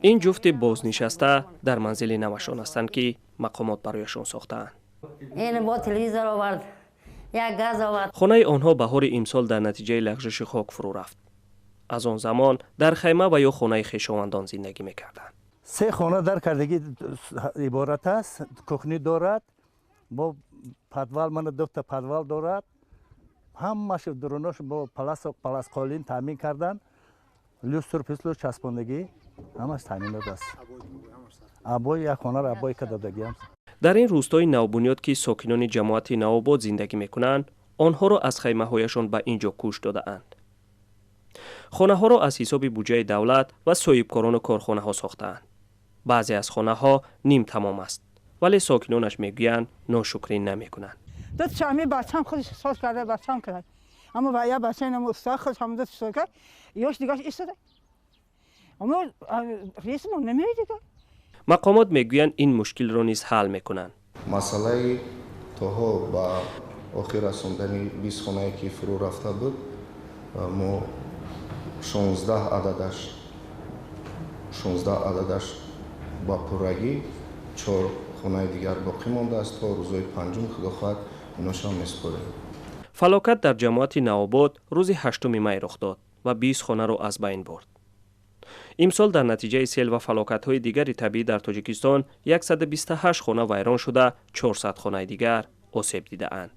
Ин ҷуфти бознишаста дар манзили навашон ҳастанд, ки мақомот барояшон сохтаанд. Бо телевизор овард, як газ овард. Хонаи онҳо баҳори имсол дар натиҷаи лағжиши хок фурӯ рафт. Аз он замон дар хайма ва ё хонаи хешовандон зиндагӣ мекарданд. Се хона дар кардагӣ иборат аст. Кухня дорад, бо подвал, мана дута подвал дорад. Ҳамааш дурунош бо палас, қолин таъмин кардан, люстр пюстр часпондагӣ, ҳамаш таъминот аст. Обои як хонаро обои кардадагиам. Дар ин рӯстои навбунёд, ки сокинони ҷамоати Навобод зиндагӣ мекунанд, онҳоро аз хаймаҳояшон ба ин ҷо кӯч додаанд. Хонаҳоро аз ҳисоби буҷаи давлат ва соҳибкорону корхонаҳо сохтаанд. Баъзе аз хонаҳо нимтамом аст, вале сокинонаш мегӯянд, ношукрӣ намекунанд. Ами бачам худш соз карда, бачам кард, аммо я бача инам уста худ ҳамда соз кард, ёш дигаш истода, аммо рейсмон намеояд дигар. Мақомот мегӯянд, ин мушкилро низ ҳал мекунанд. Масъалаи то ҳол ба охир расондани 20 хонае, ки фурӯ рафта буд, мо 16 ададаш, 16 ададаш ба пуррагӣ, чор хонаи дигар боқӣ мондааст. То рӯзҳои панҷум, худо хоҳад, иношам месупорем. Фалокат дар ҷамоати Навобод рӯзи 8 май рух дод ва 20 хонаро аз байн бурд. Имсол дар натиҷаи сел ва фалокатҳои дигари табиӣ дар Тоҷикистон 128 хона вайрон шуда, 400 хонаи дигар осеб дидаанд.